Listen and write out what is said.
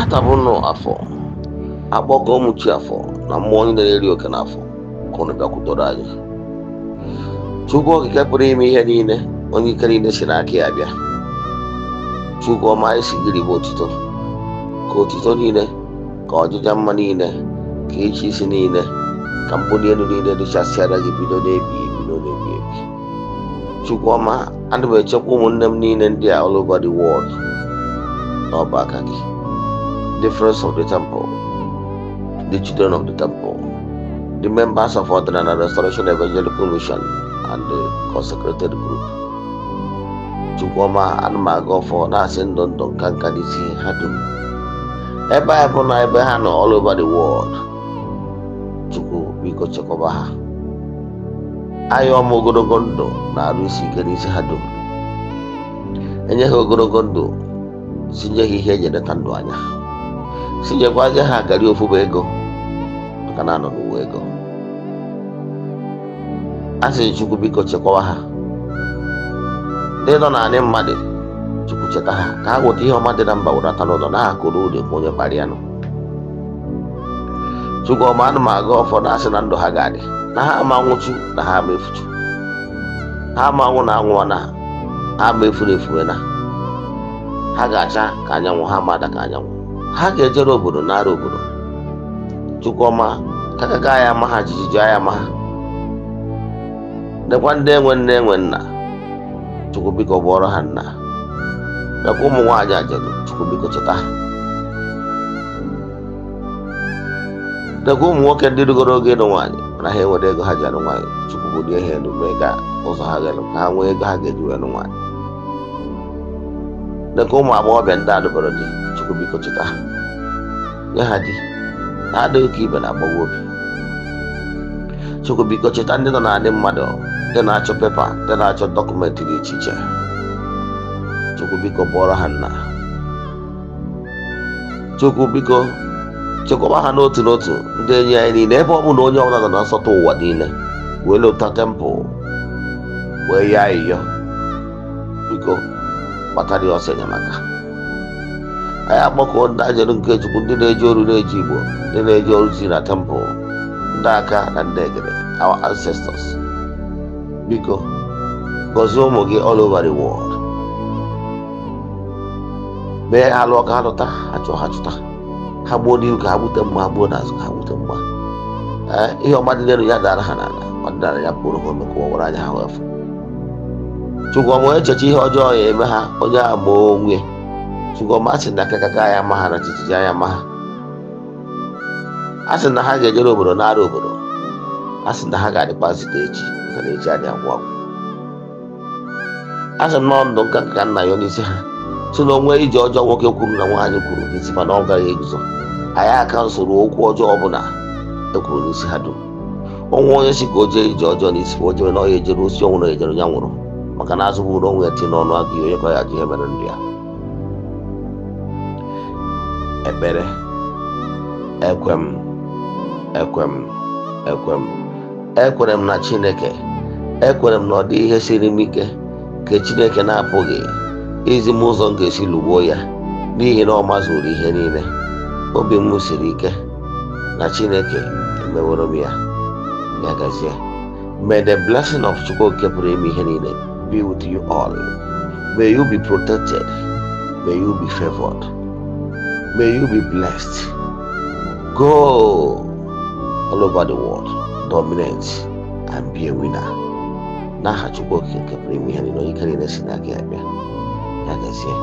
Tata bụ nnọọ afọ akpọkọ ụmụ chi afọ na mmụọ niile na-eri oke n'afọ ka unu bịakwutere anyị. Chukwu okike pụrụ ime ihe niile, onye ike niile si n'aka ya bịa. Chukwu ọma, anyị si gịrị bụ otito, ka otito niile, ka ọjịja mma niile, ka ịchị isi niile, ka mbuli elu niile dịchasịara gị bido n'ebi ebi n'ebi ebi. Chukwu ọma, ana m echekwa ụmụnne m niile ndị a all over the world n'ọba aka gị. The friends of the temple, the children of the temple, the members of Odinala Restoration Evangelical Mission and the consecrated group. Chukwu ọma, ana m aga ọfọ na-asị ndụ ndụ nka nka n'isi ha dum. Ebe anyị bụ na ebe ha nọ all over the world. Chukwu biko chekwaba ha. Ayọ m ogologo ndụ na arụ isi ike n'isi ha dum. Enye ha ogologo ndụ, sinye ha ihe eji eleta ndụ anya. Sinyekwazie ha garị ofu bụ ego, maka na anọ n'ụwa ego. A sị Chukwu biko chekwaba ha. Ndị nọ n'anị mmadụ, Chukwu cheta ha ka ha weta ihe ọma dị na mba werata n'ụlọ na akụrụ ụlọ ekwe onye kparịa nụ. Chukwu ọma, ana m aga ọfọ na-asị na ndụ ha ga-adị, na ha ama nwụchu, na ha ama efuchu, ha ama anwụ na anwụọ, na ha ama efuru efuwe, na ha ga-acha ka anyanwụ, ha ama ada ka anyanwụ, ha ga-ejere obodo nara obodo. Chukwu ọma, ka gaga ya ama ha jijiji ya ama ha. Nekwa ndị enwe nne enwe nna, Chukwu biko bụọrọ ha nna. Nekwa ụmụ nwaanyị ajadu, Chukwu biko cheta ha. Nekwa ụmụ nwoke ndị rugoro oge ịlụ nwaanyị mana ha enwere ego ha ji alụ nwaanyị, Chukwu bulie ha elu mee ka ụzọ ha ga-elu ka ha nwee ego ha ga-eji wee lụ nwaanyị. Nekwa ụmụ agbọghọbịa ndị alụbara di, Chukwu biko cheta ha, nye ha di na adịghị ka ibe na-agbawa obi. Chukwu biko cheta ndị nọ n'anị mmadụ, ndị na-achọ pepa, ndị na-achọ dọkụmentị dị iche iche. Chukwu biko bụọrọ ha nna. Chukwu biko chekwaba ha n'otu n'otu, ndị enyi anyị niile, ebe ọ bụ na onye ọbụla nọ na nsọtụ ụwa niile wee lụta tempụl wee yọọ ayịyọ, biko kpatara ya ọsọ enyemaka. Anyị akpọkọọ ndị ajelu nke Chukwu, ndị na-eji oru na-eji Igbo, ndị na-eji oru si na tempụl, ndị aka na ndị egede, our ancestors, biko gọzie ụmụ gị all over the world. Mee ha lụọ ka ha lụta, ha chụọ ha chụta, ha gbuo n'ihu ka ha gbute mma, ha gbuo n'azụ ka ha gbute mma. Ihe ọma dị n'elu ya dara ha n'ala, ọ dara ya pụrụ ha ome ka ụwa were anya ha wee fụ. Chukwu ọma, onye echeche ihe ọjọọ ya eme ha, onye ahụ ma onwe. Chukwu ọma, a sị na akakaka ya ama ha na jijiji ya ama ha. A sị na ha ga-ejere obodo nara obodo. A sị na ha ga-adịkwa zite echi, maka na echi adịghị agwụ agwụ. A sị na ndụ nka nka nna ya n'isi ha, si na onwe ije ọjọọ nwoke kwuru na nwaanyị kwuru n'isi mana ọ gaghị eguzo. Anyị aka nsoro okwu ọjọọ ọbụla ekwuru n'isi ha dum. Onwe onye si ka o jee ije ọjọọ n'isi o jere na ọ ya ejere osi ọnwụ na ejere ya nwụrụ, maka na azụ bụrụ onwe ya tinye n'ọnụ agụ ya, onye ka ya ajụ ihe mere ndụ ya. Ekpere. Ekwe m, ekwe m, ekwe m, ekwere m na Chineke. Ekwere m na ọ dị ihe siri m ike ka Chineke na-apụghị izi m ụzọ m ga-esi lụgbuo ya, n'ihi na ọ mazuru ihe niile. Obi m siri ike na Chineke emeworo m ya. Ya gazie. May the blessing of Chukwu Okike pụrụ ime ihe niile be with you all. May you be protected. May you be favored. May you be blessed. Go all over the world, dominate and be a winner. N'aha Chukwu Okike nke pụrụ ime ihe niile, onye ike niile si n'aka ya bịa. Ya gazie.